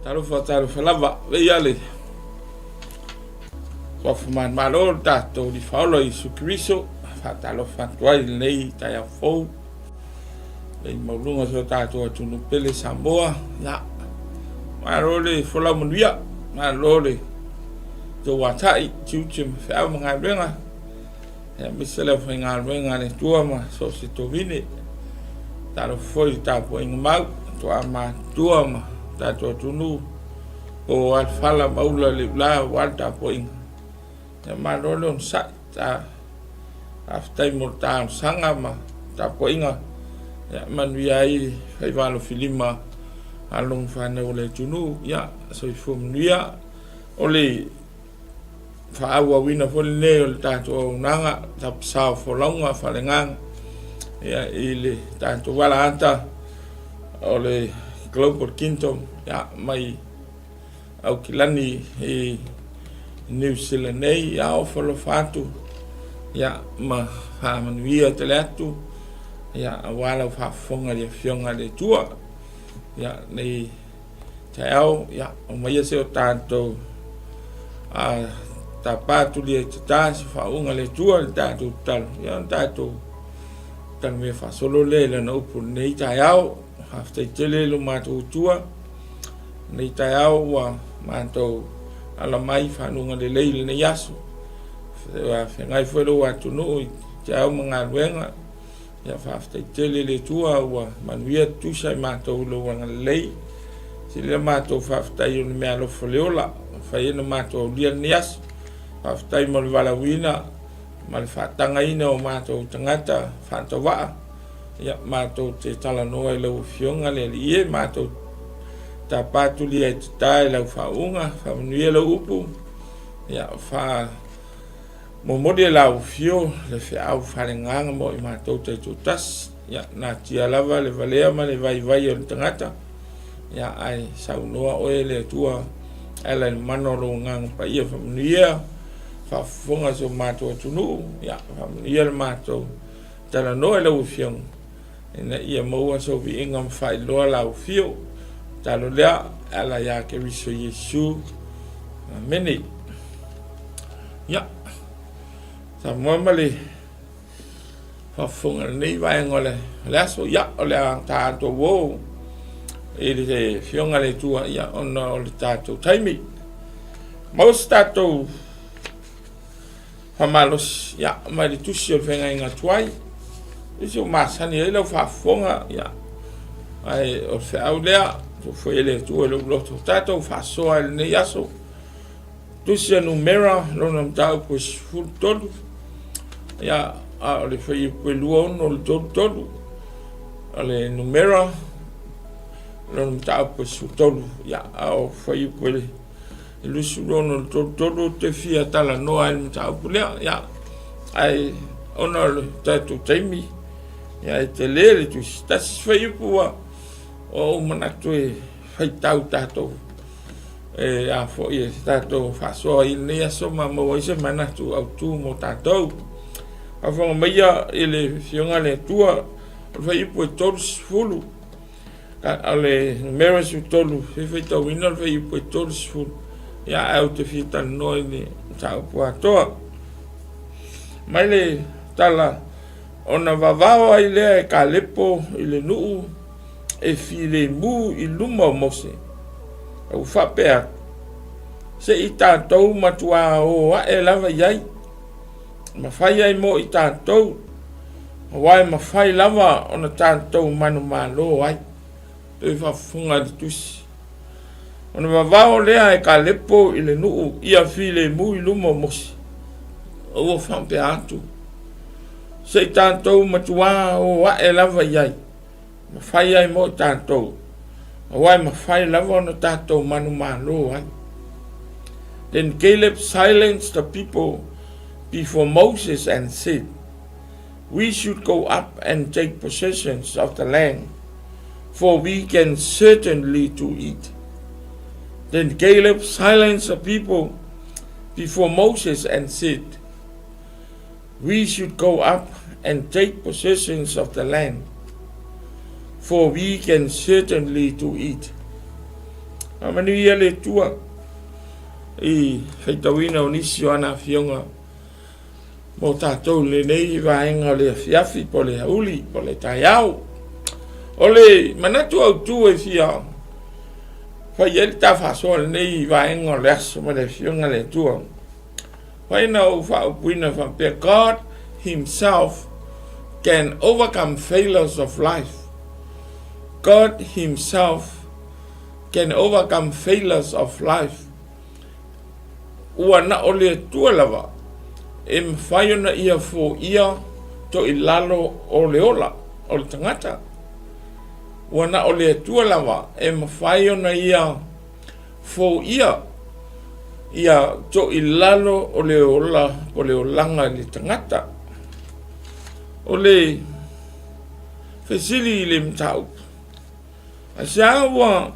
Talofa, talofa lava, veia le Suafa Manumalo le tatou Alii Faaola Iesu Keriso, faatalofa atu ai i lenei taeao fou, le maualuga o si o tatou atunuu pele Samoa. Ia, malo le folau manuia, malo le tou atai, tiute ma feau ma galuega, aemaise le aufaigaluega a le Atua ma so o se tovine. Talofa foi i le tapuaiga mau, toa matutua ma tatou atunuu, o alafala ma ula le ula aua le tapuaiga. Ia malo le onosai, ta faafetai mo le talosaga ma tapuaiga, ia manuia ai faiva alofilima a alo ma fanau o le atunuu. Ia soifua manuia. O le faaauauina foi lenei o le tatou auaunaga tapasao folauga faaleagaga ia, i le tatou alaata o le Global Kingdom ia, mai Aukilani i New Zealand nei. Ia, ofa alofa atu ia, ma faamanuia tele atu ia, aua lau faafofoga i le Afioga i le Atua ia, nei taeao. Ia, aumaia se o tatou a tapa tulia i tata se faauuga le Atua le tatou tatalo, ia ona tatou talomea faasolo lea i lana upu lenei taeao. Faafetai tele lo matou Atua lenei taeao ua matou ala mai fanuga lelei lenei aso. Feagai foi lou atunuu i taeao ma galuega. Ia faafetai tele i le Atua ua manuia tutusa i matou i lou agalelei. Sili la matou faafetai o le meaalofa le ola, fai ai na matou aulia lenei aso. Faafetai mo le valaauina ma le faatagaina o matou tagata faatauvaa. Ia matou te talanoa i lau Afioga le Alii e, matou tapa tulia i tata i lau faauuga, faamanuia lau upu. Ia fa Momoli e lau afio le feau faaleagaga mo i matou taitoatasi. Ia, natia lava le valea ma le vaivai o le tagata. Ia, ae saunoa oe le Atua e ala i le mana o lou Agaga Paia, faamanuia faafofoga si o matou atunuu. Ia, faamanuia le matou talanoa i lau Afioga ina ia maua sou viiga ma faailoa lau afio. Talo lea e ala ia Keriso Iesu. Amene. Ia, Samoa ma le faafofoga i lenei vaega o le aso. Ia, o le a tatou o i le Afioga a le Atua, ia, ona o le tatou taimi. Maua se tatou faamalosi, ia, mai le tusi o le feagaiga tuai. Tusi o masani ai lau faafofoga, ia, ae o le feau lea, tuu foi e le Atua i lou loto. Tatou faasoa i lenei aso. Tusi a Numera, lona mataupu e 13, ia, a o le fuaiupu e 26 le 33, o le Numera, lona mataupu e 13, ia, a o fuaiupu e 26 le 33, ou te fia talanoa ai le mataupu lea, ia, ae ona o le tatou taimi, ia, e tele le tusi. Tasi fuaiupu ua ou manatu e faitau tatou e a foi e tatou faasoa i lenei aso ma maua ai se manatu autu mo tatou. Faafofoga maia i le Afioga le Atua, o le fuaiupu e 30, o le numera 13, fia faitauina le fuaiupu e 30, ia ae ou te fia talanoa i le mataupu atoa. Mai le tala, ona vavao ai lea e Kalepo i le nuu e filemu i luma o Mose, a ua faapea atu, Se i tatou matuā o aʻe lava i ai, mafai ai mo i tatou, aua e mafai lava ona tatou manumalo ai. Toe faafofoga i le tusi. Ona vavao lea e Kalepo i le nuu ia filemu i luma o Mose, a ua faapea atu, Se i tatou matuā o aʻe lava i ai, mafai ai mo i tatou, aua e mafai lava ona tatou manumalo ai. Then Caleb silenced the people before Moses and said, We should go up and take possessions of the land, for we can certainly do it. Then Caleb silenced the people before Moses and said, We should go up and take possessions of the land, for we can certainly do it. Faamanuia le Atua i faitauina o nisi o ana afioga mo tatou i lenei vaega o le afiafi po o le auli po o le taeao. O le manatu autu e fia fai ai le ta faasoa i lenei vaega o le aso ma le afioga a le Atua, fai na ou faaupuina faapea, God himself can overcome failures of life. God himself can overcome failures of life. Ua na o le Atua lava e mafai ona ia foia toilalo o le ola o le tagata. Ua na o le Atua lava e mafai ona ia foia ia toilalo o le ola o le olaga i le tagata. O le fesili i le mataupu, Aisea ua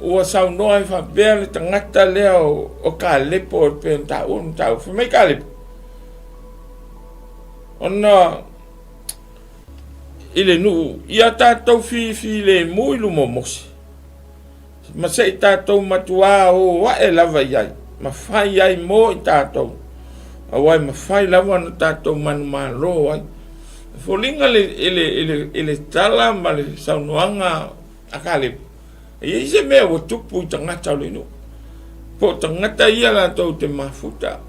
ua saunoa ai faapea le tagata lea o Kalepo e pei ona taua le mataupu. Fai mai Kalepo, ona i le nuu, ia tatou fifilemu i luma o Mose, ma se i tatou matuā o ae lava i ai, ma fai ai mo i tatou, aua e mafai lava ona tatou manumalo ai. E foliga le, i le, i le, i le tala ma le saunoaga a Kalepo, e i ai se mea ua tupu i tagata o le nuu, po o tagata ia latou te mafuta.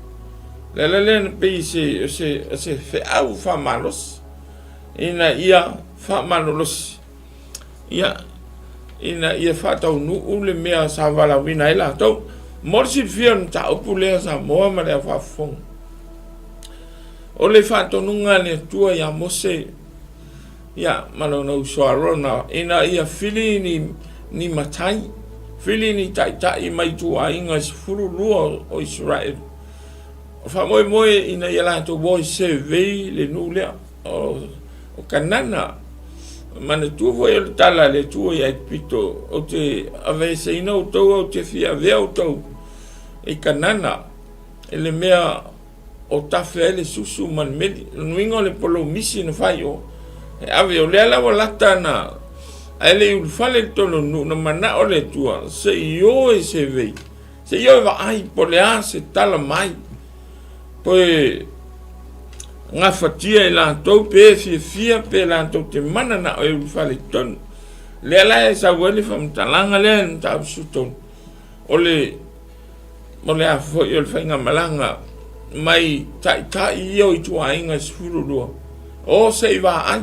O le ala lea na pei se, o se, o se feau faamalosi, ina ia faamalolosi ia, ina ia faataunuu le mea sa valaauina ai latou. Mo le silafia o le mataupu lea Samoa ma le au faafofoga, o le faatonuga a le Atua ia Mose ia, ma lona uso Arona, ina ia fili ni, ni matai, fili ni taitai mai ituaiga e 12 o Isaraelu. O faamoemoe ina ia latou o e survey le nuu lea. O Kanana. Manatua foi o le tala a le Atua i Aikupito, ou te aveeseina outou, ou te fia avea outou i Kanana, i le mea o tafe ai le susu ma le meli. O le uiga o le polomisi na fai o, e ave, o lea la ua lata na, ae le i ulufale i totonu o le nuu, na manao le Atua, se i o e survey, se i o e vaai po o le a se tala mai. Toe gafatia e latou pe fiafia pe latou te mananao e ulufale i totonu. Lea la e sau ai le faamatalaga lea i le mataupu 13, o le o le a foi o le faigamalaga mai taitai ia o ituaiga e 12 o se i vaai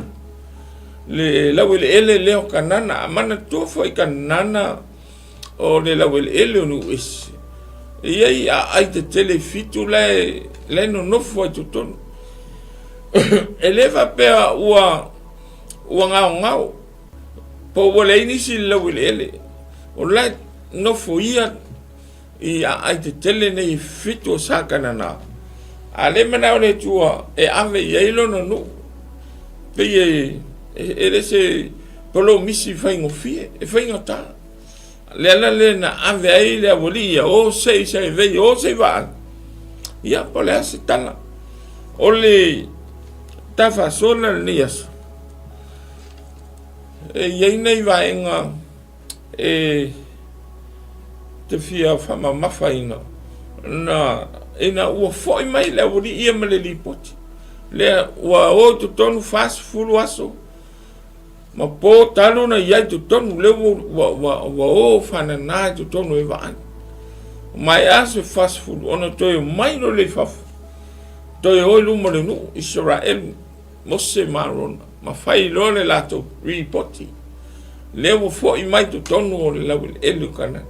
le laueleele lea o Kanana. A manatua foi Kanana o le laueleele o nuu ese, e i ai aai tetele e fitu la e nonofo ai totonu. E le faapea ua ua gaogao po ua leai nisi i le laueleele, o la e nofoia i aai tetele nei e fitu o sa Kanana, a le manao le Atua e ave i ai lona nuu, pei e le se polomisi faigofie, e faigata. Le ala lea na ave ai le aualii ia, o se i saivei, o se i vaai. Ia, po o le a se tala. O le tafaasola lenei aso, e i ai nai vaega e te fia faamamafaina, na, ina ua foi mai le aualii ia ma le lipoti. Lea ua o i totonu 40 aso, Ma po talu na i ai totonu, lea ua, ua, ua, ua o fanana i totonu e vaai. Maea se 40, ona toe omai loa lea i fafo, toe o i luma o le nuu, Isaraelu, Mose ma Arona, ma fai loa le latou ripoti. Lea ua foi mai totonu o le laueleele o Kanana.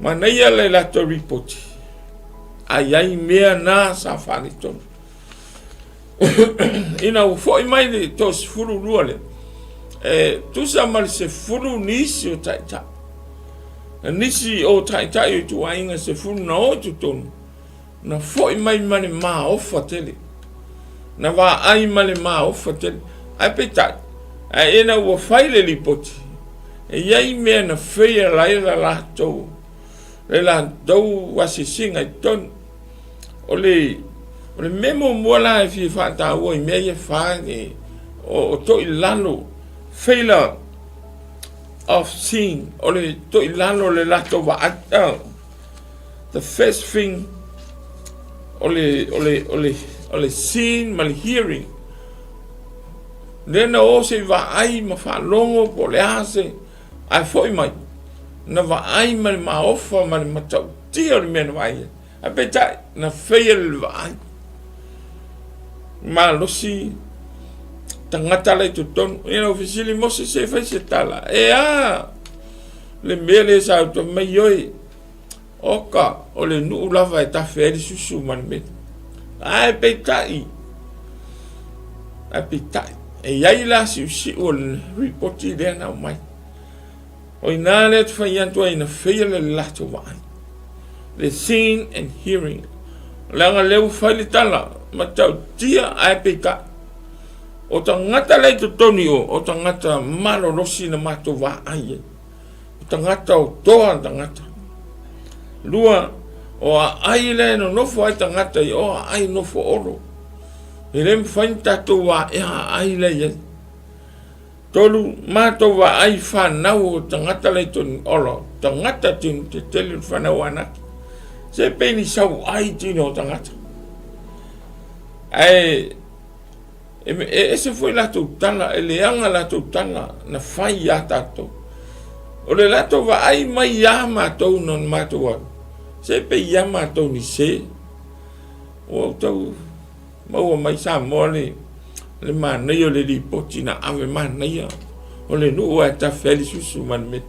Manaia le latou ripoti, a i ai mea na sa faaletonu. Ina ua foi mai le toasefulu lua lea, e tusa ma le sefulu nisi o taitai. Nisi o taitai o ituaiga sefulu na o i totonu, na foi mai ma le maofa tele. Na vaai ma le maofa tele. Ae peitai, ae ina ua fai le lipoti, e i ai mea na fail ai la latou, le latou asiasiga i totonu. O le, o le mea muamua la e fia faataua i mea ia e fa, o, o toilalo, failure. of seeing, o le toilalo o le latou vaai. Oh. The first thing o le, o le, o le, o le seeing ma le hearing. Lea na o se i vaai ma faalogo po o le a se, ae foi mai, na vaai ma le maofa ma le matautia o le mea na vaai ai. Ae peitai, na fail le vaai. Malosi tagata la i totonu. Ia na fesili Mose se fai se tala. E a le mea lea sa uta mai oi. Oka, o le nuu lava e tafe ai le susu ma le mea. Ae peitai, ae peitai, e iai la siusiu o le ripoti lea na aumai. O ina lea te fai atu ai na fail le latou vaai. The seeing and hearing. Leaga lea ua fai le tala, matautia ae peitai. O tagata lea i totonu i o, o tagata malolosi na matou vaai ai. O tagata o toa tagata. Lua, o aai lea e nonofo ai tagata i o aai nofo olo. E le mafai ni tatou aea aai lea i ai. Tolu, matou vaai fanau o tagata la i tonu olo, tagata tino tetele o fanau anaki. Se pei ni sau ai tino o tagata. Ae e ese foi latou tala, e leaga latou tala na fai iā tatou. O le latou vaai mai iā matou na matou alu, se pei iā matou ni se. Ua ou tau maua mai Samoa le, le manaia o le lipoti na ave manaia o le nuu ae tafe ai le susu ma le mea.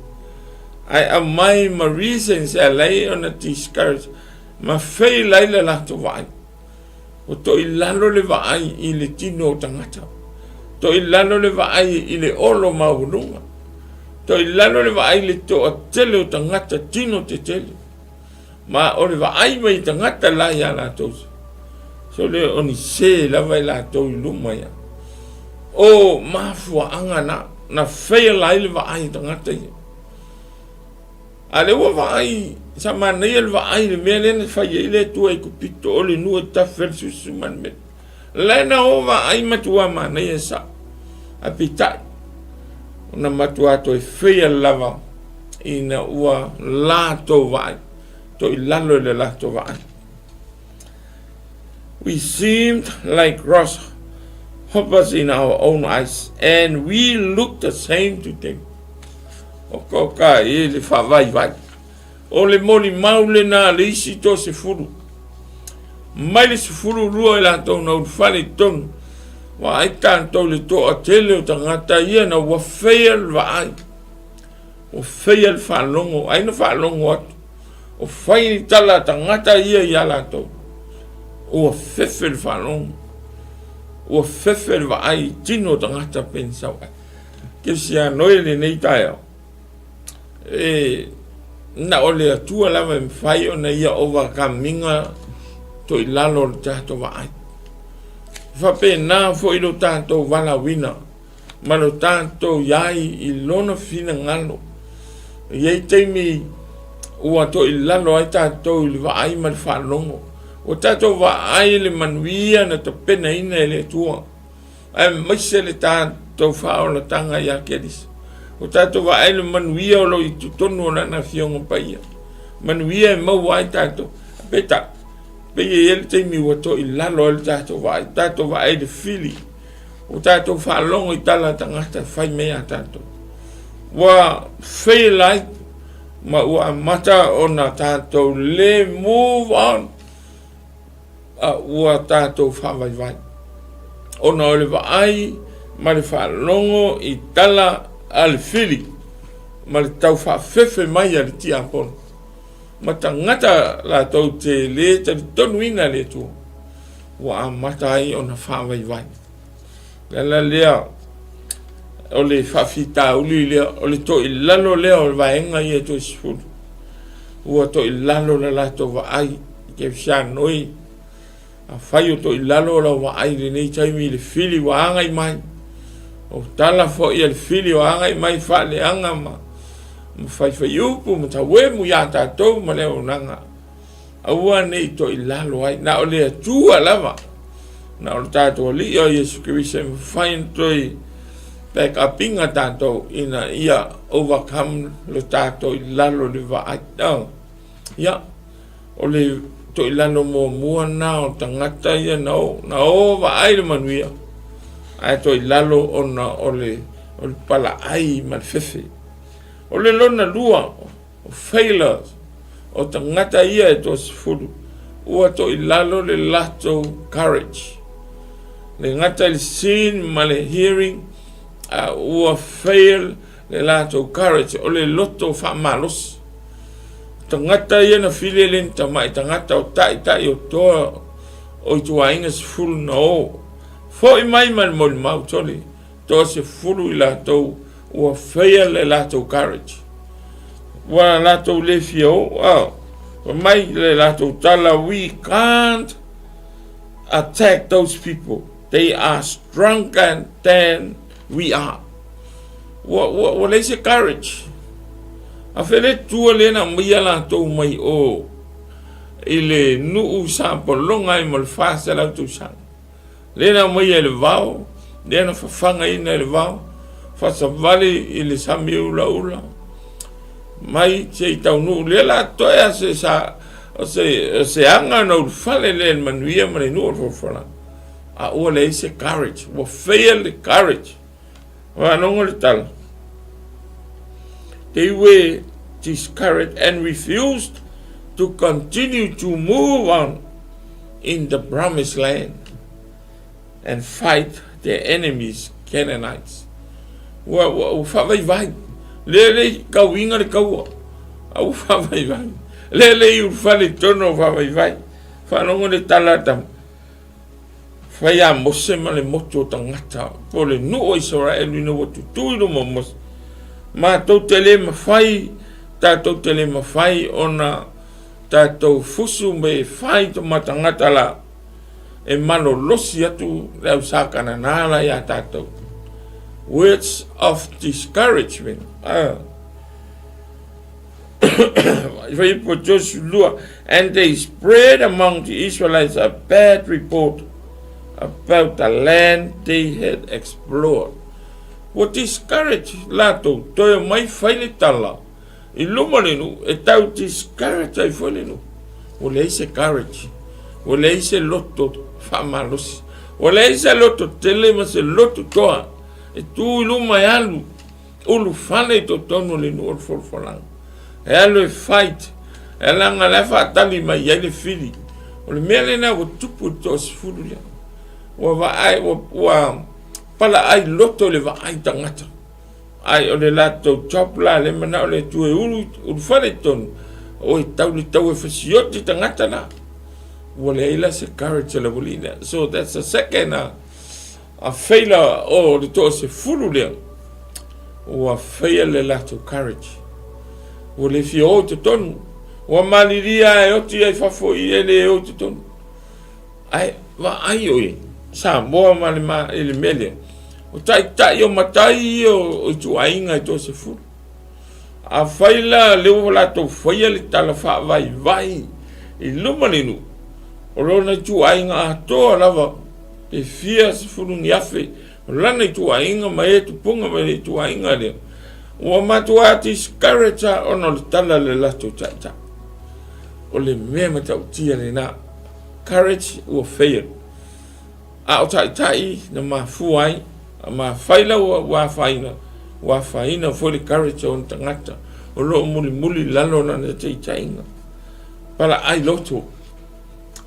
Ae aumai ma reasons e ala ai ona discourage ma fail ai le latou vaai. Ua toilalo le vaai i le tino o tagata. Toilalo le vaai i le olo maualuga. Toilalo le vaai i le toatele o tagata tino tetele. Ma o le vaai mai i tagata la iā latou. So le o ni se lava i latou i luma ia. O mafuaaga na, na fail ai le vaai i tagata ia. A lea ua vaai, sa manaia le vaai i le mea lea na fai ai le Atua i Kupito o le nuu e tafe le susu ma le mea. La na o vaai matua manaia sa. Ae peitai, ona matua toe faia lava ina ua latou vaai, toi lalo i le latou vaai. We seemed like grasshoppers in our own eyes, and we looked the same to them. Oka oka e le faavaivai. O le molimau lena a le isi toasefulu. Mai le 12 i latou na ulufale i totonu, vaai tatou i le toatele o tagata ia na ua faia le vaai, ua faia le faalogo, ai na faalogo atu, o fai ni tala a tagata ia iā latou, ua fefe le faalogo, ua fefe le vaai i tino o tagata pei na sau ai. Kerisiano e lenei taeao, e na o le Atua lava e mafai ona ia overcome ina toilalo o le tatou vaai. E faapena foi lo tatou valaauina ma lo tatou iai i lona finagalo. E i ai taimi ua toilalo ai tatou i le vaai ma le faalogo. Ua tatou vaai i le manuia na tapenaina e le Atua. Aemaise le tatou faaolataga ia Keriso. Ua tatou vaai le manuia o lo o i totonu o Lana Afioga Paia. Manuia e maua ai tatou. Peitai, pei e i ai le taimi ua toilalo ai le tatou vaai, tatou vaai i le fili, ua tatou faalogo i tala a tagata e fai mai ia tatou. Ua fail ai ma ua amata ona tatou le move on a ua tatou faavaivai, ona o le vaai ma le faalogo i tala a le fili ma le tau faafefe mai a le tiakono ma tagata latou te lē talitonuina le Atua, ua amata ai ona faavaivai. O le ala lea o le faafitauli lea, o le toilalo lea o le vaega ia toe 10, ua toilalo le latou vaai i kerisiano. Afai o toilalo lau vaai i lenei taimi i le fili ua agai mai, o tala foi a le fili ua agai mai faaleaga ma faifaiupu ma tauemu iā tatou ma le auaunaga, aua ne i toilalo ai. Na o le Atua lava, na o le tatou Alii o Iesu Keriso e mafai ona toe back up ina tatou ina ia. overcome lo tatou i lalo i le vaai. Ia, o le toilalo muamua na o tagata ia na o, na o vaai le manuia, ae toilalo ona o le, o le palaai ma le fefe. O le lona lua, o failures, o tagata ia e toasefulu, ua toilalo le latou courage. Le gata i le seeing ma le hearing, a ua fail le latou courage, o le loto faamalosi. Tagata ia na fili e le ni tamai tagata o taitai o toa o ituaiga sefulu na o. Foi mai ma le molimau tole, toasefulu i latou ua fail le latou courage. Ua latou le fia o, oh, fai mai le latou tala, we can't attack those people. They are stronger than we are. Ua, ua, ua leai se courage. A fea le tua lea na aumaia latou mai o i le nuu sa pologa ai mo le 400 tausaga. Lea na aumaia i le vao, lea na fafagaina i le vao, faasavali i le sami ulaula, mai se i taunuu lea la toe a se sa o se, o se aga na ulufale lea i le manuia ma le nuu o le folafolaga. A ua leai se courage, ua fail le courage. Faalogo le tala. They were discouraged and refused to continue to move on in the promised land and fight their enemies, Canaanites. Ua, ua, ua faavaivai. Lea le kauiga le kaua. A ua faavaivai. Lea le i ulufale i totonu o faavaivai. Faalogo le tala a tama. Fai a Mose ma le motu o tagata, po o le nuu o Isaraelu ina ua tutū i luma o Mose, matou te le mafai, tatou te le mafai ona tatou fusu me fai toma tagata la e malolosi atu le au sa Kanana la iā tatou. Words of discouragement. Ah. Fuaiupu 32, And they spread among the Israelites a bad report about the land they had explored. Ua discourage latou, toe omai fai le tala i luma o le nuu, e tau discourage ai foi le nuu. Ua leai se courage, ua leai se loto faamalosi, ua leai se loto tele ma se loto toa e tu i luma e alu ulufale i totonu o le nuu o le folafolaga. E alu e fight, e leaga la e faatali mai ai le fili. O le mea lena ua tupu i le toasefulu lea. Ua vaai, ua, ua palaai loto i le vaai tagata. Ai o le latou job la le manao le Atua e ulu, ulufale i totonu, o e tau le tau e fasioti tagata la. Ua leai la se courage a le aualii lea. So that's the second uh, A feila o le toasefulu lea, ua faia le latou courage. Ua le fia o i totonu. Ua malilia e oti ai fafo i e le o i totonu. Ae vaai oe, Samoa ma le, ma, i le mea lea. O taitai o matai ia o ituaiga e toasefulu. Afai la lea ua latou faia le tala faavaivai i luma le nuu, o lona ituaiga atoa lava pe fia sefulu ni afe o lana ituaiga ma e tupuga mai le ituaiga lea, ua matua discourage lava ona o le tala a le latou taitai. O le mea matautia lena, courage ua fail. A o taitai na mafua ai, a mafai la ua afaina, ua afaina foi le courage o ona tagata o lo o mulimuli i lalo o lana taitaiga. Palaai loto,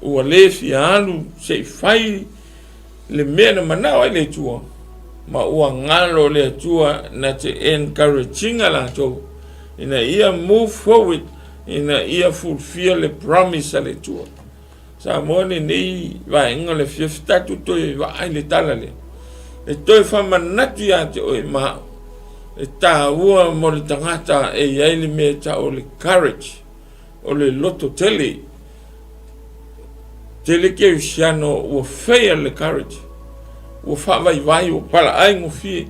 ua le fia alu se i fai le mea na manao ai le Atua, ma ua galo le Atua na te encourage ina latou ina ia move forward, ina ia fulfill le promise a le Atua. Samoa lenei vaega o le afiafi tatou toe vaai le tala lea e toe faamanatu ia te oe ma au e taua mo le tagata e i ai le mea e tau o le courage o le loto tele tele kerisiano ua fail le courage ua faavaivai ua palaai gofie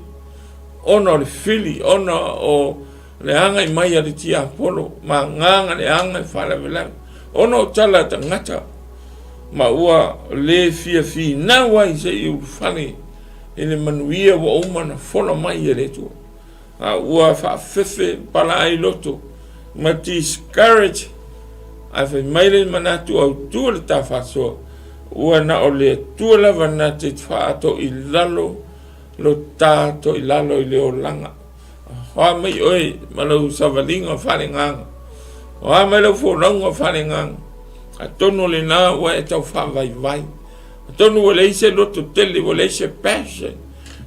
ona o le fili ona o le agai mai a le tiapolo ma agaga le aga e faalavelave ona o tala a tagata ma ua le fia finau ai se i ulufale i le manuia ua uma ona fola mai e le Atua. A ua faafefe palaai loto ma discourage, ae fai mai le manatu autu o le ta faasoa, ua na o le Atua lava na te faatoilalo lo ta toilalo i le olaga. Hoa mai oe ma lau savaliga faaleagaga, hoa mai lau folauga faaleagaga, atonu o lena ua e tau faavaivai, atonu ua leai se loto tele, ua leai se passion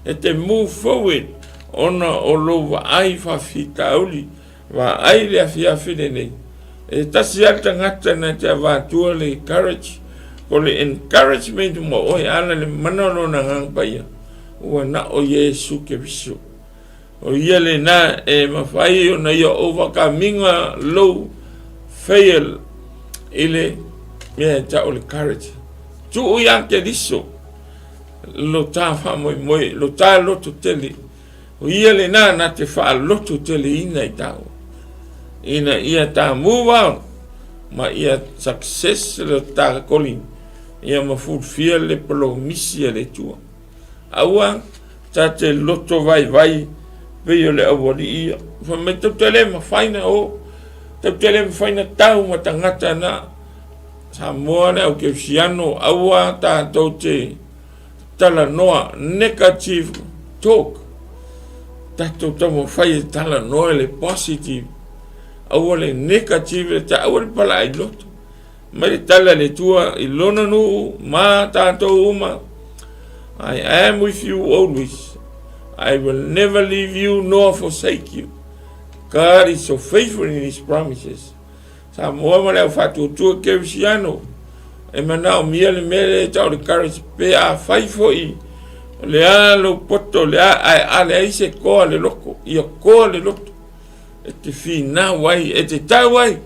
e te move forward ona o lou vaai faafitauli. Vaai le afiafi lenei, e tasi lava le tagata na te avatua le courage, o le encouragement mo oe ala le mana o lona Agaga Paia, ua na o Iesu Keriso. O ia lena e mafai ona ia overcoming lou fail i le mea e tau o le courage. Tuu ia Keriso lo ta faamoemoe, lo ta loto tele. O ia lena na te faaloto teleina i tāua, ina ia ta move on ma ia success le ta calling, ia ma fulfill le polomisi a le Atua. Aua ta te loto vaivai pei o le aualii ia. Fai mai tau te le mafai na o, tau te le mafai na tau ma tagata na Samoa le au Kerisiano, aua tatou te talanoa negative talk. Tatou taumafai e talanoa i le positive, aua le negative, aua le palaai loto. Mai le tala a le Atua i lona nuu ma tatou uma. I am with you always. I will never leave you nor forsake you. God is so faithful in his promises. Samoa ma le au faatuatua kerisiano e manaomia le mea lea e tau o le courage pe afai foi o le a lou poto le a ae a leai se koa le loko ia koa le loto e te finau ai e te tau ai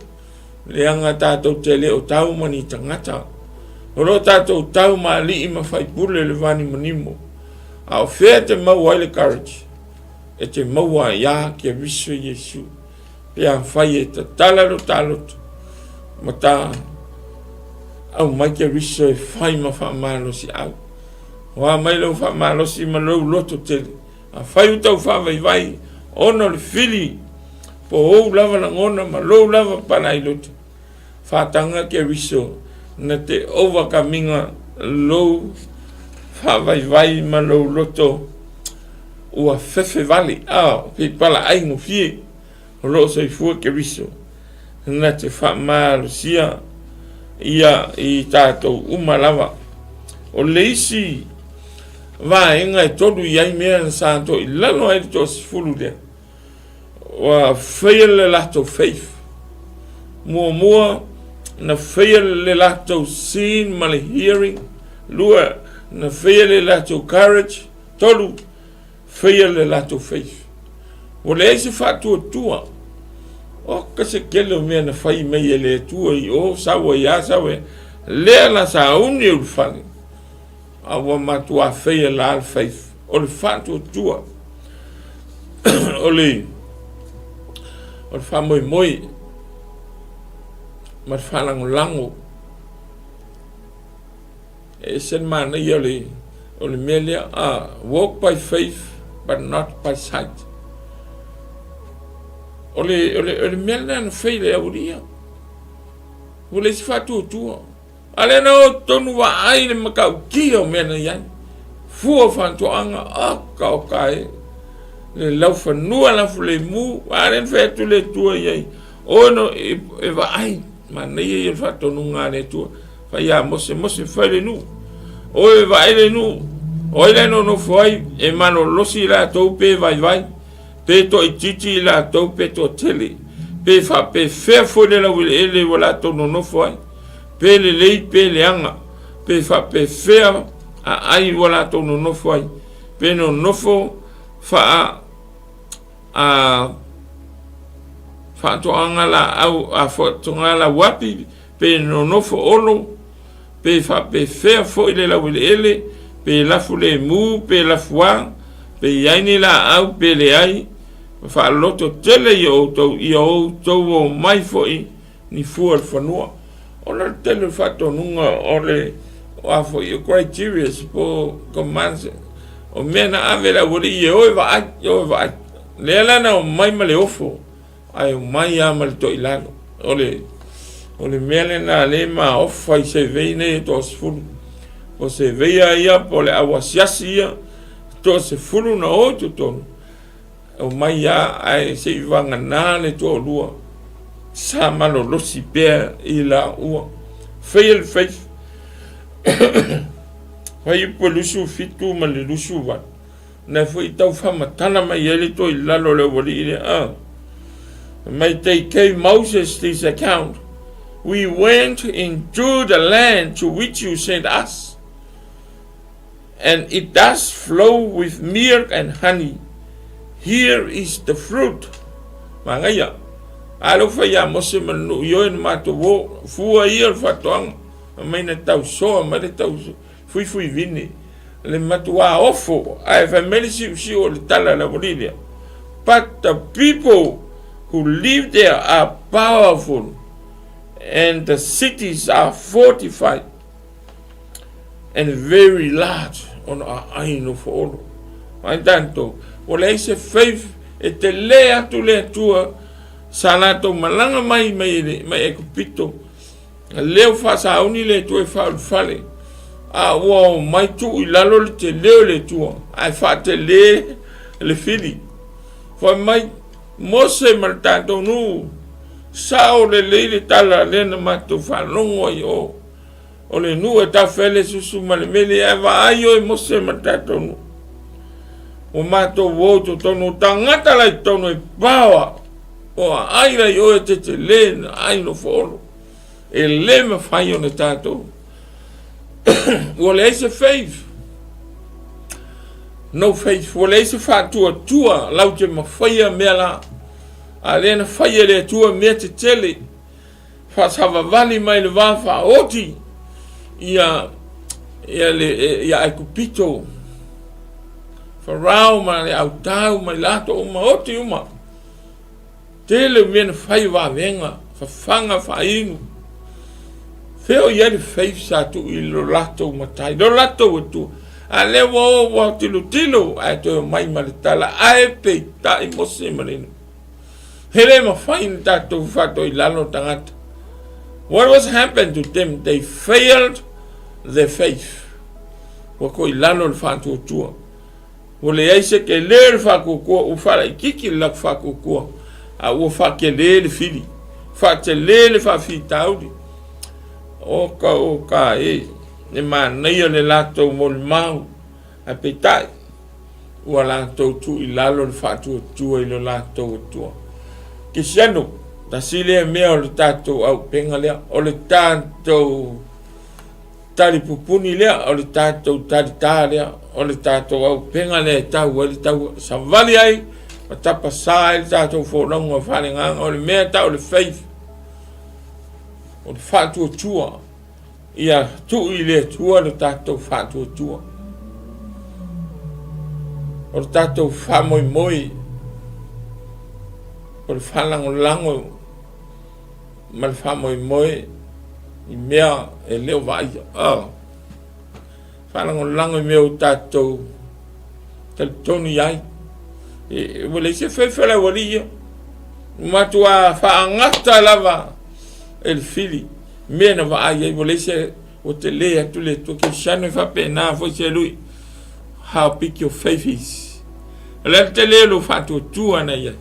leaga tatou te le o tau ma ni tagata o lo tatou tau ma alii ma faipule le vanimonimo a o fea te maua ai le courage e te maua iā Keriso Iesu Pe afai e tatala lo ta loto ma ta aumai Keriso e fai ma faamalosiau. Hoa mai lou faamalosi ma lou loto tele. Afai ua tau faavaivai ona o le fili po ou lava lagona ma lou lava palailoto, faataga Keriso na te overcoming lou faavaivai ma lou loto ua fefe vale, a pe palaai gofie. O lo o soifua Keriso na te faamalosia ia i tatou uma lava. O le isi vaega e tolu i ai mea sa toilalo ai le toasefulu lea, ua faia le latou faith. Muamua, na faia le latou seeing ma le hearing. Lua, na faia le latou courage. Tolu, faia le latou faith. Ua leai se faatuatua. Oka se tele o mea na fai mai e le Atua i o, sau ai a, sau ai. Lea la sauni e ulufale, a ua matuā faia la le faith. O le faatuatua, o le, o le faamoemoe ma le faalagolago. E ese le manaia o le, o le mea lea, walk by faith but not by sight. O le, o le, o le mea lena na fai le aulia. Ua leai se faatuatua. A lea na o tonu vaai le matautia o mea na i ai. Fua o faatoaga, oka oka e. Le laufanua lafulemu, a lea na fai atu le Atua i ai. O no e, e vaai, manaia ia le faatonuga a le Atua. Fai ia Mose, Mose, fai le nuu. Oe e vaai le nuu, o ai la e nonofo ai, e malolosi i latou pe vaivai, pe toaitiiti i latou pe toatele, pe faapefea foi le laueleele ua latou nonofo ai, pe lelei pe leaga, pe faapefea aai ua latou nonofo ai, pe nonofo faa a faatoaga laau a faatoaga lauapi pe nonofo olo, pe faapefea foi le laueleele, pe lafu lemu, pe lafuā, pe i ai ni laau, pe leai, ma faaloto tele i outou, ia outou omai foi ni fua o le fanua. Ona o le tele o le faatonuga o le o a foi o criterias po o commands, o mea na ave le aualii e o e vaai, e o e vaai. Lea la na omai ma le ofo, ae omai lava ma le toilalo. O le, o le mea lena lea e maofa i sevei nei e toasefulu. O seveia ia po o le au asiasi ia, toasefulu na o i totonu, omai lava ae se i vagana le toalua sa malolosi pea i laua. Faia le faith. Fuaiupu e 27 ma le 28. Na foi tau faamatala mai ai le toe i lalo o le aualii lea. Ah. May they gave Moses this account. We went into the land to which you sent us, and it does flow with milk and honey. Here is the fruit. Magaia. A leo fai ia Mose ma le nuu i oe na matou o, fua ia o le faatoaga, mai na tausoa mai le tau fuifui vine, le matuā ofo, ae fai mai le siusiu o le tala a le aualii lea, But the people who live there are powerful, and the cities are fortified and very large, ona aai nofo olo. Mai tatou, ua leai se faith e tele atu le Atua sa latou malaga mai mai mai Ekupito, Leo faasauni le Atua e faaulufale, a ua omai tuu i lalo le tele o le Atua, ae faatele le fili. Fai mai Mose ma le tatou nuu, sao lelei le tala lea na matou faalogo ai o, o le nuu e tafe ai le susu ma le meli, ae vaai oe Mose ma le tatou nuu. Ua matou o i totonu o tagata la i totonu e paoa, o aai la i oe e tetele na ai nofo olo. E le mafai ona tatou. Ua leai se faith. No faith. Ua leai se faatuatua lau te mafaia mea la. A lea na fai e le Atua mea tetele. Faasavavali mai le va faaoti ia ia le ia Aikupito. Farao ma le autau mai latou uma oti uma. Tele o mea na fai o vavega, fafaga, faainu. Fea o i ai le faith sa tuu i lo latou matai, lo latou Atua. A lea ua o ua tilotilo ae toe omai ma le tala, ae peitai Mose ma le nuu. He le mafai na tatou faatoilalo tagata. What was happened to them? They failed their faith. Ua koilalo le faatuatua. Ua leai se kele o le faatuatua, ua faalaitiiti le latou faatuatua, a ua faatele le fili, faatele le faafitauli. O ka o ka e, e manaia le latou molimau, ae peitai, ua latou tuu i lalo le faatuatua i lo latou Atua. Kisiano, tasi lea mea o le tatou auupega lea, o le tatou tali pupuni lea, o le tatou talitā lea, o le tatou auupega lea e tau ai le taua, savali ai ma tapasā ai le tatou folauga faaleagaga, o le mea e tau o le faith, o le faatuatua, ia tuu i le Atua le tatou faatuatua. O le tatou faamoemoe, o le faalagolago ma le faamoemoe i mea e le o vaaia. Oh. Faalagolago i mea o tatou talitonu i ai. E, ua leai se fefe le aualii ia. Matua faagata lava e le fili mea na vaai ai, ua leai se, ua tele atu le Atua. Kerisiano e faapena foi se lui. How big your faith is. O le a le tele o lou faatuatua na i ai.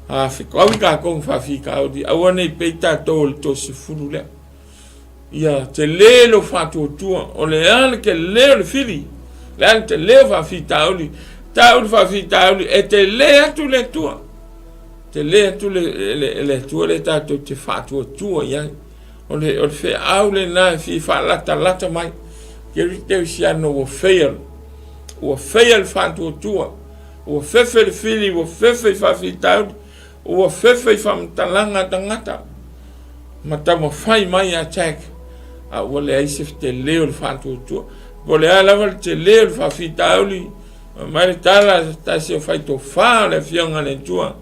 A fetaui tatou ma faafitauli, aua ne i pei tatou o le toasefulu lea. Ia tele lou faatuatua, o le a le tele o le fili, le a le tele o faafitauli, tau le faafitauli, e tele atu le Atua. Tele atu le, le, le Atua lea tatou te faatuatua i ai. O le, o le feau lena e fia faalatalata mai. Kerisiano ua fail, ua fail le faatuatua. Ua fefe le fili, ua fefe i faafitauli, ua fefe i faamatalaga a tagata, ma taumafai mai ia Jack, a ua leai se tele o le faatuatua. Po o le a lava le tele o le faafitauli, fai mai le tala, se tasi o faitofa o le Afioga a le Atua,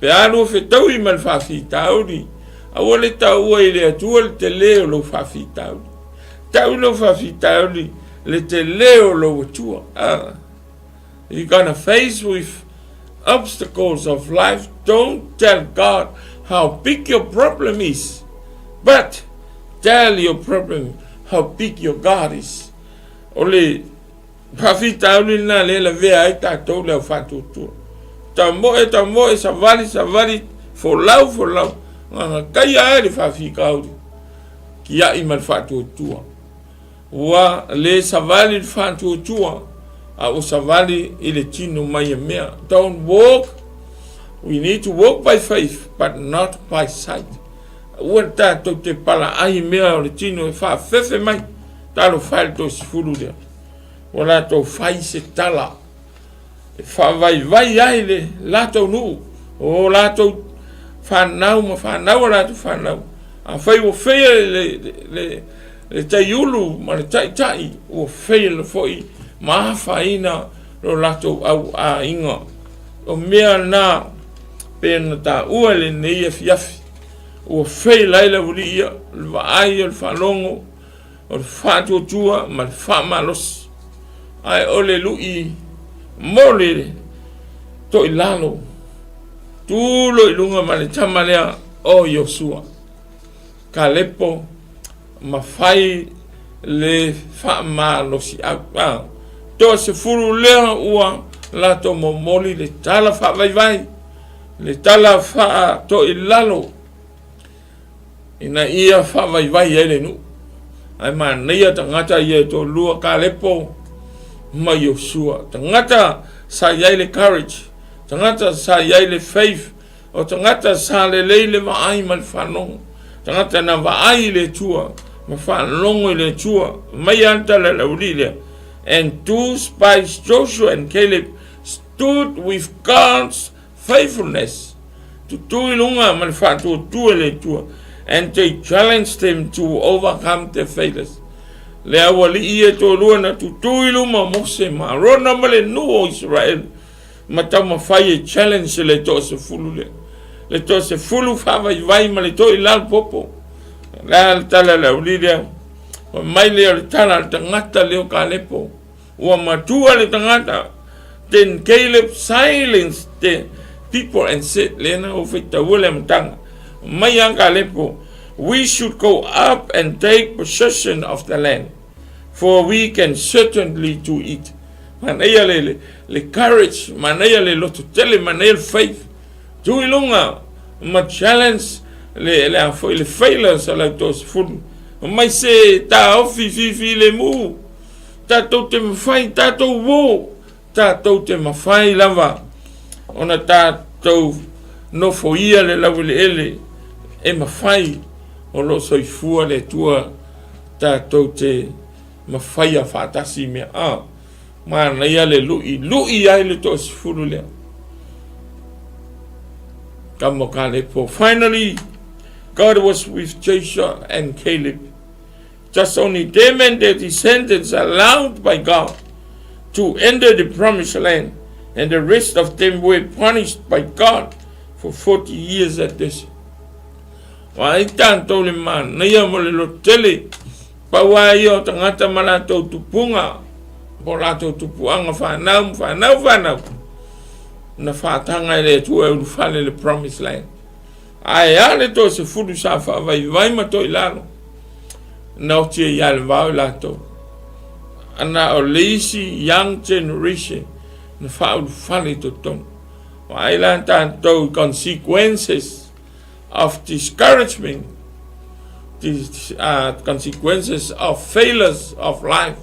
pe a lua fetaui ma le faafitauli, aua le taua i le Atua le tele o lou faafitauli. Tau lou faafitauli le tele o lou Atua. Ah. You gonna face with Obstacles of life don't tell God how big your problem is, but tell your problem how big your God is. O le faafitauli lena lea e lavea ai tatou le au faatuatua. Tamoe, tamoe, savali, savali, folau, folau, gagataia ai le faafitauli, tiai ma le faatuatua. Ua le savali le faatuatua, a ua savali i le tino mai ia mea. Don't walk, we need to walk by faith, but not by sight. Aua tatou te palaai i mea o le tino e faafefe mai. Talofa e le toasefulu lea. Ua latou fai se tala e faavaivai ai le latou nuu, o latou fanau ma fanau a latou fanau. Afai ua fail le, le, le, le taiulu ma le taitai, ua fail foi ma afaina lo latou au aiga. O mea na pe na taua i lenei afiafi, ua fail ai le aualii ia, le vaai o le faalogo, o le faatuatua ma le faamalosi, ae o le lui mo le toilalo, tulo i luga ma le tama lea o Iosua, Kalepo, ma fai le faamalosiau. A, toasefulu lea ua latou momoli le tala faavaivai, le tala faatoilalo, ina ia faavaivai ai le nuu. Ae manaia tagata ia e toalua, Kalepo ma Iosua. Tagata sa i ai le courage, tagata sa i ai le faith, o tagata sa lelei le vaai ma le faalogo. Tagata na vaai i le Atua ma faalogo i le Atua. Mai a le tala a le aualii lea. And two spies, Joshua and Caleb, stood with God's faithfulness, tutū i luga ma le faatuatua i le Atua, and they challenged him to overcome their failures. Le aualii ia e toalua na tutū i luma o Mose ma Arona ma le nuu o Isaraelu ma taumafai e challenge le toasefulu lea. Le toasefulu faavaivai ma le toilalo popo. O le a le tala a le aualii lea? Fai mai lea o le tala a le tagata lea o Kalepo. Ua matua le tagata. Then Caleb silenced the people and said, lea na ou faitaua le amataga mai a Kalepo, we should go up and take possession of the land, for we can certainly do it. Manaia le, le, le courage, manaia le loto tele, manaia le faith. Tu i luga ma challenge le, le a foi le failures a lau toasefulu. Mai se taofi fifi le mu. Tatou te mafai, tatou uō, tatou te mafai lava ona tatou nofoia le laueleele e mafai o lo o soifua le Atua tatou te mafaia faatasi mea. A, manaia le lui, lui ai le toasefulu lea. Tama o Kalepo. Finally, God was with Joshua and Caleb. Just only them and their descendants allowed by God to enter the promised land, and the rest of them were punished by God for 40 years at this. Wa ai tātou le manaia mo le lotele, pau a ia o tagata ma latou tupunga, po latou tupuaga whanau, whanau, whanau, na whātanga e le Atua e ulufale le promised land. Ae a le toasefulu sa faavaivai ma toilalo, na oti ai ia le vao i latou. Ana o le isi young generation na faaulufale i totonu. Vaai la tatou i consequences of discouragement, the consequences of failures of life.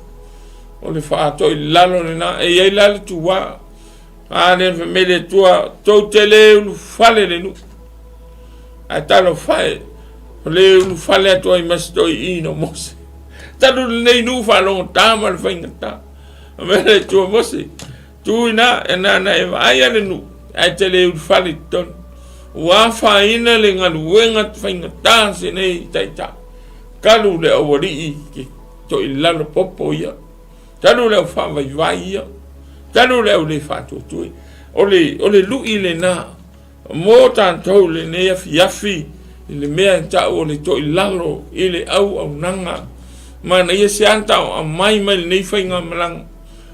O le faatoilalo lena, e i ai la le tuā. A le fai mai le Atua, tou te le ulufale le nuu. Ae talofa e, o le ulufale atu ai ma se toeaina o Mose. Talu lenei nuu faalogotā ma le faigatā. Fai mai le Atua, Mose, tu ina, e nana e vaaia le nuu, ae te le ulufale i totonu. Ua afaina le galuega faigatā se nei taitai. Talu le aualii ke toilalo popo ia. Talu le au faavaivai ia, talu le au le faatuatua. O le, o le lui lena mo tatou lenei afiafi i le mea e tau o le toilalo i le auaunaga. Manaia se ata o aumai mai lenei faigamalaga.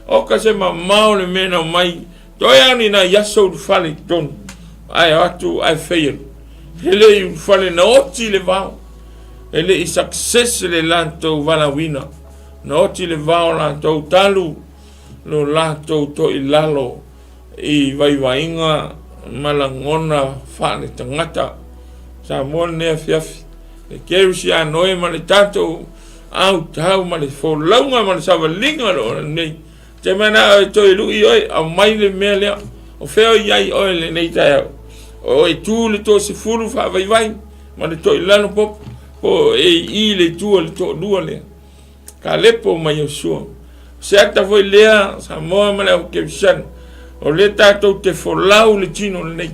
Oka se mamao le mea na aumai. Toe lava ni nai aso ulufale i totonu, ae o atu ae fail. E le i ulufale na oti le vao. E le i success le latou valaauina. Na oti le vao latou talu lo latou toilalo i vaivaiga ma lagona faaletagata. Samoa lenei afiafi, le kerisiano e ma le tatou autau ma le folauga ma le savaliga o lo o nei. Te manao e toe lui oe, aumai le mea lea. O fea o i ai oe lenei taeao? O e tu le toasefulu faavaivai ma le toilalo popo, po o e i i le itu o le toalua lea. Kalepo ma Iosua. O se ata foi lea Samoa ma le au kerisiano, o lea tatou te folau le tino lenei.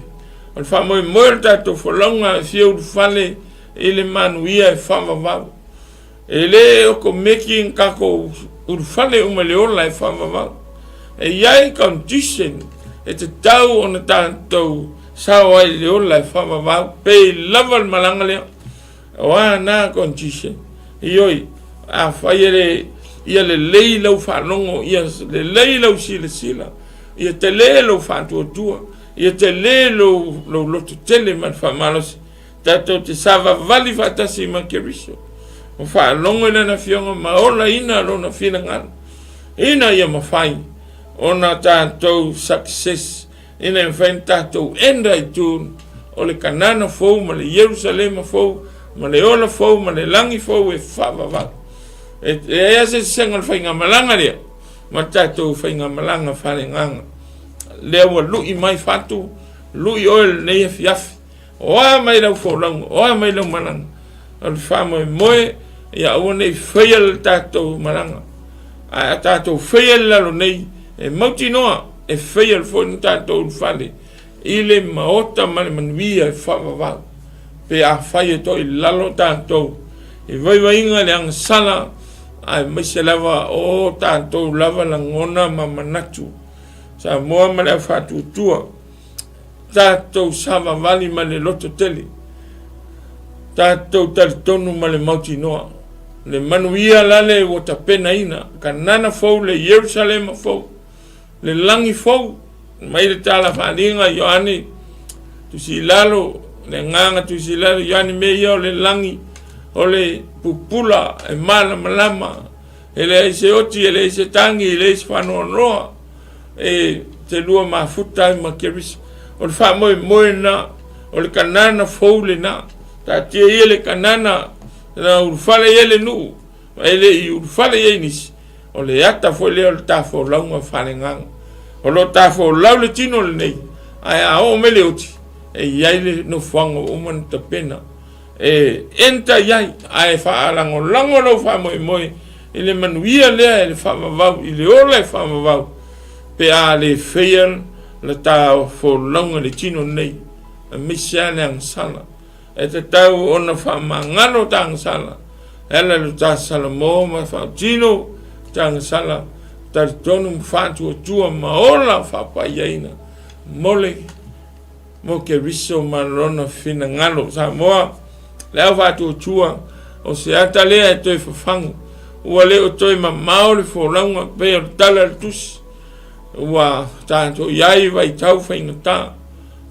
O le faamoemoe o le tatou folauga e fia ulufale i le manuia e faavavau. E le okomeki ni tatou ulufale uma i le ola e faavavau. E i ai condition e tatau ona tatou sao ai i le ola e faavavau, pei lava le malaga lea. O a na condition? Ioe, afai e le ia lelei lau faalogo, ia lelei lau silasila, ia tele lou faatuatua, ia tele lou, lou loto tele ma le faamalosi, tatou te savavali faatasi ma Keriso, ma faalogo i Lana Afioga ma olaina Lona finagalo, ina ia mafai ona tatou success, ina ia mafai ona tatou enda i tun o le Kanana fou ma le Ierusalema fou ma le ola fou ma le lagi fou e faavavau. E leai lava se sesega o le faigamalaga lea ma le tatou faigamalaga faaleagaga. Lea ua lui mai fatu, lui oe lenei afiafi. O a mai lau folauga, o a mai lau malaga, o le faamoemoe ia aua ne i faia le tatou malaga. Ae a tatou faia le lalo nei, e mautinoa e faia foi le tatou ulufale i le maota ma le manuia e faavavau. Pe afai e to'i lalo tatou i vaivaiga le agasala, aemaise lava o tatou lava lagona ma manatu. Samoa ma le au faatuatua. Tatou savavali ma le loto tele. Tatou talitonu ma le mautinoa. Le manuia lale ua tapenaina, Kanana fou le Ierusalema fou, le lagi fou, mai le tala faaaliga Ioane tusi i lalo, le agaga tusi i lalo Ioane mea ia o le lagi, o le pupula e malamalama, e leai se oti, e leai se tagi, e leai se faanoanoa. E te lua mafuta ai ma Keriso. O le faamoemoe lena, o le Kanana fou lena. Taatia ia le Kanana na ulufale i ai le nuu, ma e le i ulufale i ai nisi. O le ata foi lea o le tafolauga faaleagaga. O lo o tafolau le tino lenei, ae a oo mai le oti, e i ai le nofoaga ua uma ona tapena e enter i ai, ae faalagolago lou faamoemoe i le manuia lea e le faavavau, i le ola e faavavau, pe a le faia le ta folauga i le tino nei, aemaise lava le agasala. E tatau ona faamagalo ta agasala, e ala i lo ta salamo ma faatino ta agasala, talitonu ma faatuatua ma ola faapaiaina mo le mo Keriso ma lona finagalo. Samoa, le au faatuatua, o se ata lea e toe fafagu. Ua le o toe mamao le folauga pei o le tala a le tusi. Ua tatou i ai vaitau faigata.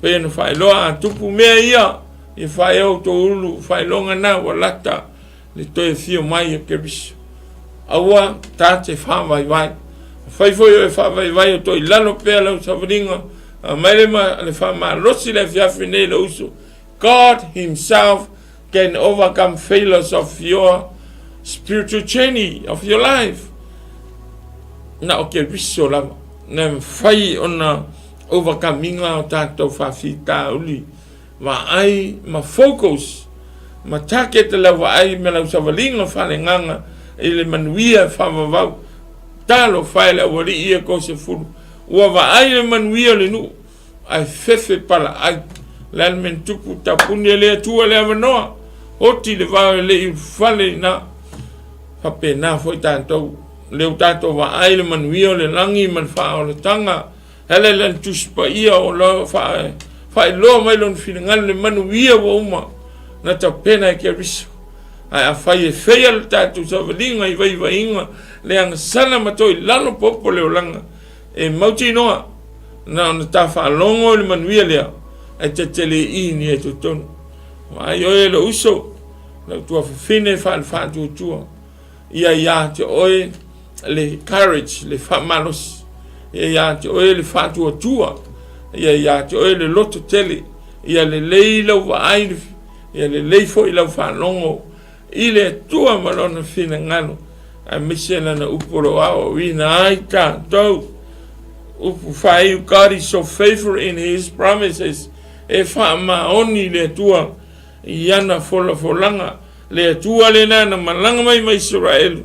Pei ona faailoa a tupu mea ia, ia faia outou ulu faailoga na ua lata le toe afio mai o Keriso. Aua ta te faavaivai. Afai foi o e faavaivai o toi lalo pea lau savaliga, aumai le, ma, le faamalosi le afiafi nei lou uso. God himself can overcome failures of your spiritual journey of your life. Na o Keriso lava. Na mafai ona overcome inga o tātou faafitauli. Vaai ma focus ma target lau vaai ma lau savaliga faaleagaga i le manuia e faavavau. Talofa e le aualii ia Kosefulu, ua vaai le manuia o le nuu ae fefe palaai. O le a le mea na tupu, tapuni e le Atua le avanoa, oti le vao e le i ulufale i ina. Faapena foi tatou, lea ua tatou vaai le manuia o le lagi ma le faaolataga E ala i lana Tusi Paia o lo o faailoa mai lona finagalo le manuia ua uma na tapena e Keriso. Ae afai e feia le tatou savaliga i vaivaiga le agasala ma toilalo popo le olaga, e mautinoa Na ona ta faalogo i le manuia lea, ae ta te le ini ai totonu. Vaai oe e lou uso, lau tuafafine faale-faatuatua, ia ia te oe le courage, le faamalosi, ia ia te oe le faatuatua, ia ia te oe le loto tele, ia lelei lau vaai, ia lelei foi lau faalogo i le Atua ma Lona finagalo, aemaise Lana upu o lo o aoaoina ai tatou. Upu faaiu, God is so faithful in His promises. E faamaoni le Atua i ana folafolaga. Le Atua lena na malaga mai ma Isaraelu,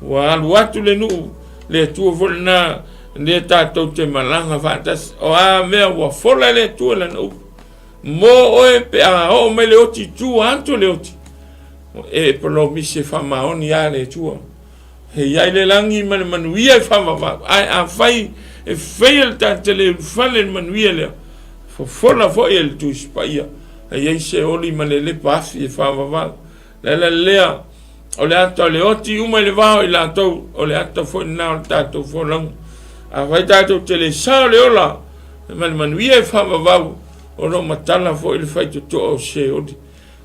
ua alu atu le nuu, le Atua foi lena lea tatou te malaga faatasi. O a mea ua fola e le Atua lana upu, mo oe pe a oo mai le oti i tua atu o le oti, e polomisi e faamaoni a le Atua. E i ai le lagi ma le manuia e faavavau, ae afai e faia le ta te le ulufale i le manuia lea, fofola foi e le Tusi Paia, e i ai se oli ma le lepa afi e faavavau. Le ala lea, o le ata o le oti uma i le va o i latou, o le ata foi lena o le tatou folauga. Afai tatou te le sao le ola ma le manuia e faavavau, o lo o matala foi le faitotoa o Seoli.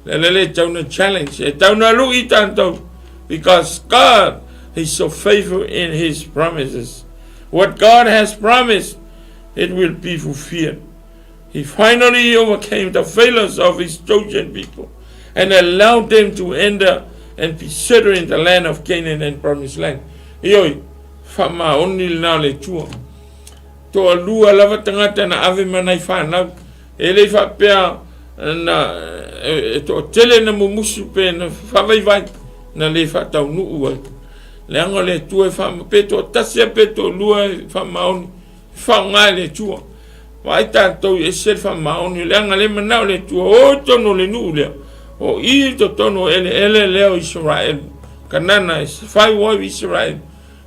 Le ala lea e tau na challenge, e tau na lui tatou, because God is so faithful in his promises. What God has promised, it will be fulfilled. He finally overcame the failures of his chosen people and allowed them to enter and be settled in the land of Canaan and promised land. Ioi, whamaoni lena o le Atua. Toalua lava tagata na ave ma nai whanau. E le faapea na e toatele na mumusu pe na faavaivai na le faataunuu ai. Leaga o le Atua e faama pe toatasi a pe toalua e faamaoni, e faaaoga e le Atua. Vaai tatou e ese le faamaoni, leaga le manao le Atua o i totonu o le nuu lea, o i i totonu o eleele lea o Isaraelu, Kanana e fai ua i Isaraelu.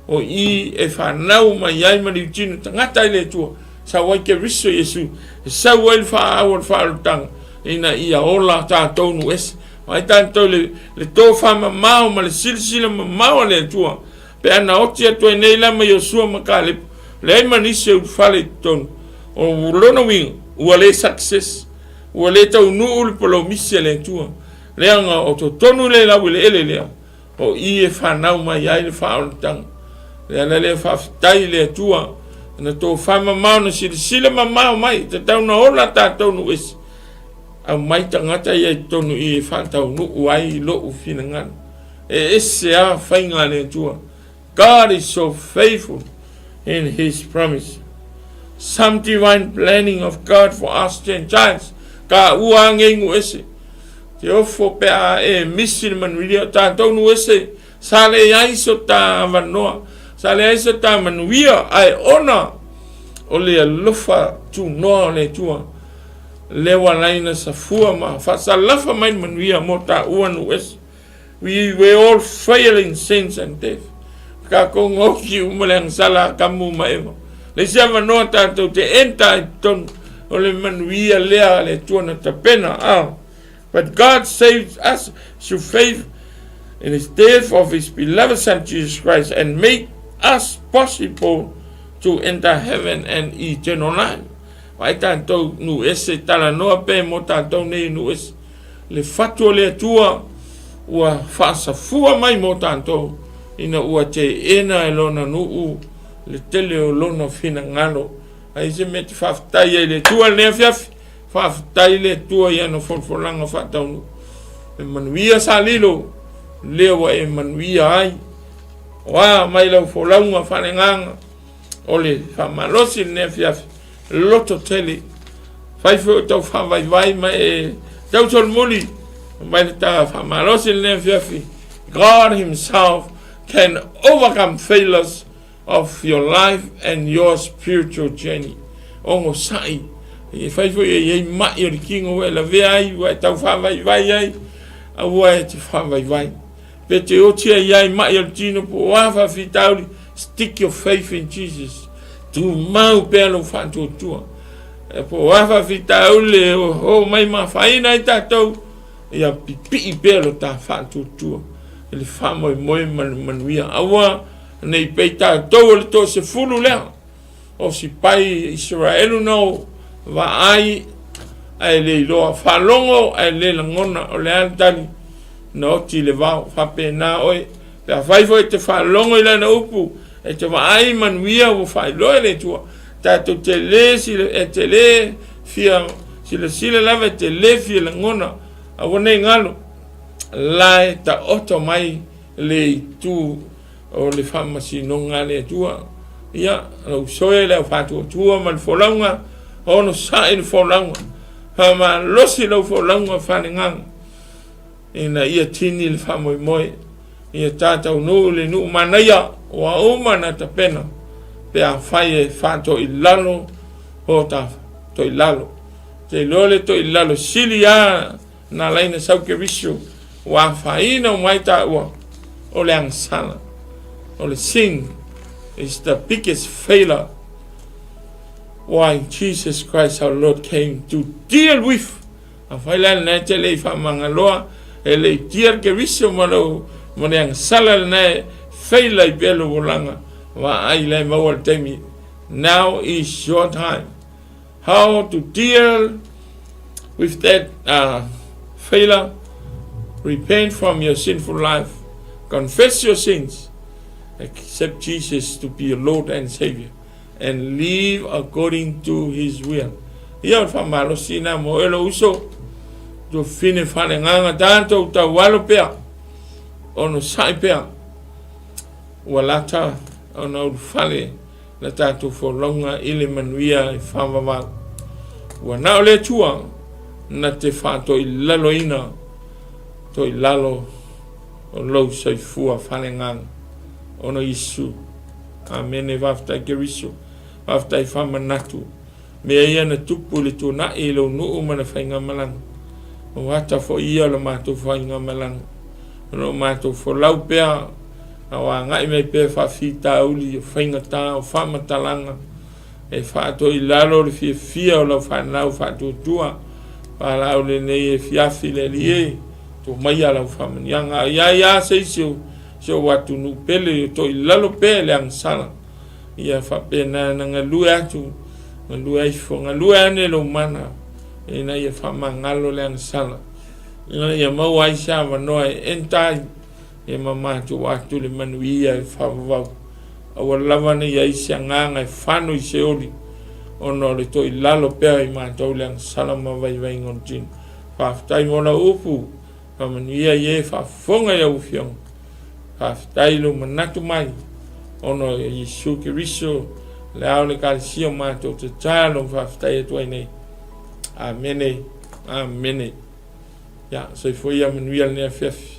O i e fanau mai ai ma liutino tagata ai le Atua, sau ai Keriso Iesu, e sau ai le faaau o le faaolataga, ina ia ola tatou nuu ese. Vaai tatou le, le tofa mamao ma le silasila mamao a le Atua, pe a na oti atu ai nei la ma Iosua ma Kalepa, leai ma nisi e ulufale i totonu. O lona uiga, ua le success, ua le taunuu le polomisi a le Atua, leaga o totonu le laueleele lea, O i e fanau mai ai le faaolataga. Le ala lea faafetai i le Atua, na tofa mamao, na silasila mamao mai, tatau na ola tatou nuu ese. Aumai tagata ia i totonu i e faataunuu ai lou finagalo. E ese a faiga a le Atua. God is so faithful in his promise. Some divine planning of God for us Gentiles. Ka ua ange nuu ese. Te ofo pe a e misi le manuia o tatou nuu ese, sa leai so ta avanoa, sa leai so ta manuia, ae ona o le alofa tunoa o le Atua, lea ua ala ai na safua ma faasalafa mai le manuia mo taua nuu ese. We were all failing sins and death. Tatou gaosi uma le agasala a Atamu ma Eva. Le isi avanoa tatou te enter ai totonu o le manuia lea a le Atua na tapena. Ah. But God saves us through faith in his death of his beloved son Jesus Christ and make us possible to enter heaven and eternal life. Vaai tatou nuu ese talanoa pe mo tatou nei nuu ese. Le fatu o le Atua ua faasafua mai mo tatou, ina ua teena e Lona nuu le tele o Lona finagalo. Ai se mea te faafetai ai le Atua lenei afiafi, faafetai le Atua i ana folafolaga faataunuu. E manuia sa lilo, lea ua e manuia ai. O a mai lau folauga faaleagaga, o le faamalosi lenei afiafi, loto tele, fai foi o tau faavaivai ma e tau solomuli, mai le ta faamalosi lenei afiafi, God himself can overcome failures of your life and your spiritual journey. Ogosa'i, e fai foi e i ai ma'i o le tino ua e lavea ai, ua e tau faavaivai ai, aua e te faavaivai. Pe te oti ai ai ma'i o le tino po o a faafitauli, stick your faith in Jesus. Tumau pea lou faatuatua. E po o a faafitauli le o mai mafaina ai tatou, ia pipii pea lo ta faatuatua i le faamoemoe ma le manuia. Aua nei pei tatou o le toasefulu lea. O sipai Isaraelu no vaai ae le iloa, faalogo ae le lagona, o le a le tali? Na oti i le vao. Faapena oe, pe afai foi e te faalogo i lana upu, e te vaai manuia ua faailoa e le Atua, tatou te le sila, e te le fia silasila lava, e te le fia lagona, aua nei galo, la e taoto mai le itu o le faamasinoga a le Atua. Ia, lou soe le au faatuatua ma le folauga, onosai le folauga, faamalosi lau folauga faaleagaga, ina ia tini le faamoemoe, ia ta taunuu le nuu manaia ua uma na tapena, pe afai e faatoilalo o ta toilalo. Te iloa le toilalo sili lava na ala ai na sau Keriso, ua afaina uma ai taua o le agasala. O le sin is the biggest failure why Jesus Christ our Lord came to deal with. Afai la lena e te le i faamagaloa, e le i tia le Keriso ma lou ma le agasala lena e faila ai pea lou olaga, vaai la e maua le taimi. Now is your time. How to deal with that failure? Repent from your sinful life. Confess your sins. Accept Jesus to be your Lord and Savior. And live according to His will. Ia o le faamalosi na mo e lou uso. Tuafine faaleagaga tatou taualo pea. Onosai pea. Ua lata ona ulufale la tatou folauga i le manuia e faavavau. Ua na o le Atua na te faatoilaloina toilalo o lou soifua faaleagaga. Ona Iesu. Amene. Faafetai Keriso. Faafetai faamanatu. Mea ia na tupu i le tuanai i lou nuu ma le faigamalaga. O ata foi ia o le matou faigamalaga. O lo o matou folau pea a o agai mai pea faafitauli o faigata o faamatalaga e faatoa i lalo le fiafia o lau fanau faatuatua valaau lenei e fiafi le Alii e tuu maia lau faamanuiaga. A i ai lava se isi o si ou atunuu pele o toa i lalo pea i le agasala, ia faapena ona galue atu, galue aifo, galue ane lou mana ina ia faamagalo le agasala, ina ia maua ai se avanoa e enta ai ia ma matou atu le manuia e faavavau. Aua lava ne i ai se agaga e fano i se oli, ona o le toa i lalo pea i matou le agasala ma vaivaiga o le tino. Faafetai mo lau upu, faamanuia i e faafofoga i lau Afioga. Faafetai i lou manatu mai, ona o Iesu Keriso, le ao o le Ekalesia o matou tatalo ma faafetai atu ai nei. Amene, amene. Ia, soifua ia manuia lenei afiafi.